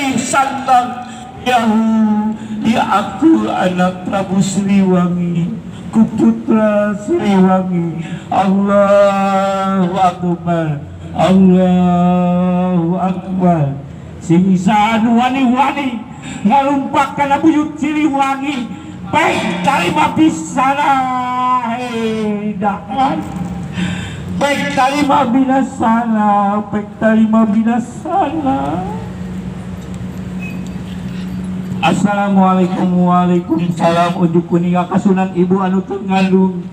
raih sandang. Ya, ya, aku anak Prabu Siliwangi, ku putra Siliwangi. Allahu Akbar, Allahu Akbar. Sing anu wani-wani ngalumpak kana buyut Siliwangi, baik tarima bisana dakan, baik tarima binasana, baik tarima binasana. Assalamualaikum. Waalaikumsalam. Unjuk kuninga kasunan ibu anu teu ngandung,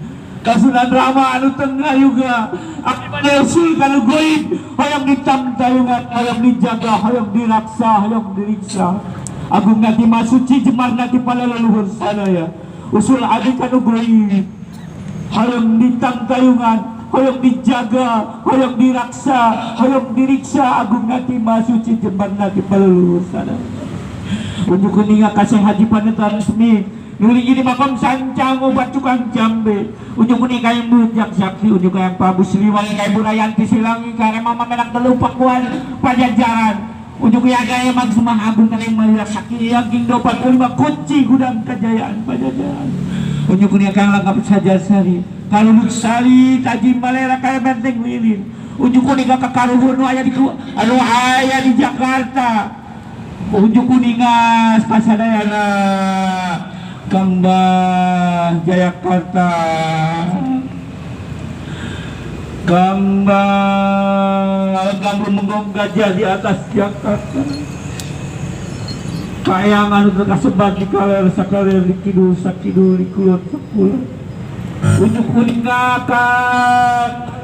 kasunan rama anu teu ngayuga. Akibat usul kanu goib, hoyong ditamtayungan, hoyong dijaga, hoyong diraksa, hoyong diriksa. Agung nati masuci, jemar nati pala leluhur sadaya. Usul adi kanu goib, hoyong ditamtayungan, hoyong dijaga, hoyong diraksa, hoyong diriksa. Agung nati masuci, jemar nati pala leluhur sadaya. Unjuk kuninga kasih haji panetan resmi nuli ini makom sancang obat cukang jambe. Unjuk kuninga kayang bujak sakti, unjuk kayang Prabu Siliwangi, kayang Burayanti Silangi, kayang Mama Menak Telu Pakuan Pajajaran. Unjuk kuninga kayang Magsumah Agung, kayang Malila Sakti yang King Dopat lima kunci gudang kejayaan Pajajaran. Unjuk kuninga kayang lengkap saja sari kalau sari taji malera kaya benteng lilin. Unjuk kuninga kakaruhun anu aya di anu aya di Jakarta. Unjuk kuninga pasadayana Kambah Jayakarta, Kambah Gambung Menggong Gajah di atas Jakarta, kayangan anu kasebat di kaler sakaler, di kidul sakidul, di kulon sakulon. Unjuk kuninga ka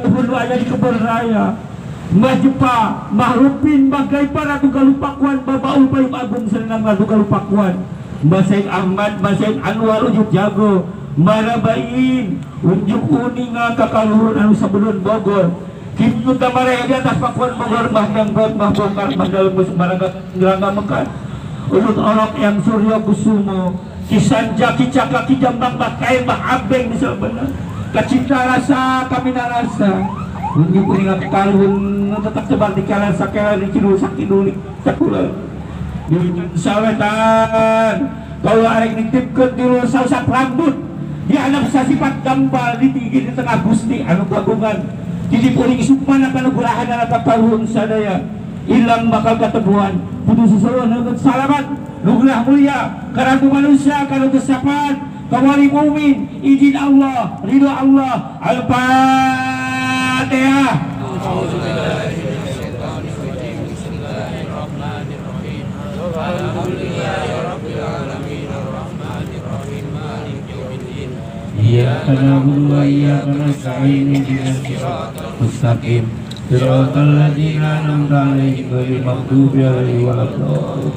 hulu aya di Kebon Raya, Mbah Jepa, Mbah Rupin, Mbah Gaipa, Ratu Galuh Pakuan, Bapak Payung Agung Senang Ratu Galuh Pakuan, Mbah Said Ahmad, Mbah Said Anwar Ujuk Jago, Mbah Rabain. Unjuk kuninga kakaluhur anu sabulun Bogor, Kitu Tamare di atas Pakuan Bogor, Mbah Dangdut, Mbah Bongkar, Mbah Dalmus, Mbah Rangga Mekar, Urut Orok yang Suryo Kusumo, Kisanja, Kicaka, Kijambang, Mbah Kain, Mbah Abeng di benar kacinta rasa kami narasa. Unjuk kuninga kaluhun tetap sebar di kalan sakela, di kidul sakidul, sakula di sawetan. Kalau arek nitipkeun tilu sausak rambut di anak sasipat gambal di tinggi di tengah Gusti anu kagungan jadi puring sukmana kanugrahan anak kaluhun sadaya ilang bakal ketemuan putus sesuatu salamat nugrah mulia karabu manusia kalau kesapan kawali mumin izin Allah ridho Allah. Al-Fatihah. Iyyaka na'budu wa iyyaka nasta'in ihdinas siratal mustaqim siratal ladzina an'amta 'alaihim ghairil maghdubi 'alaihim waladdallin.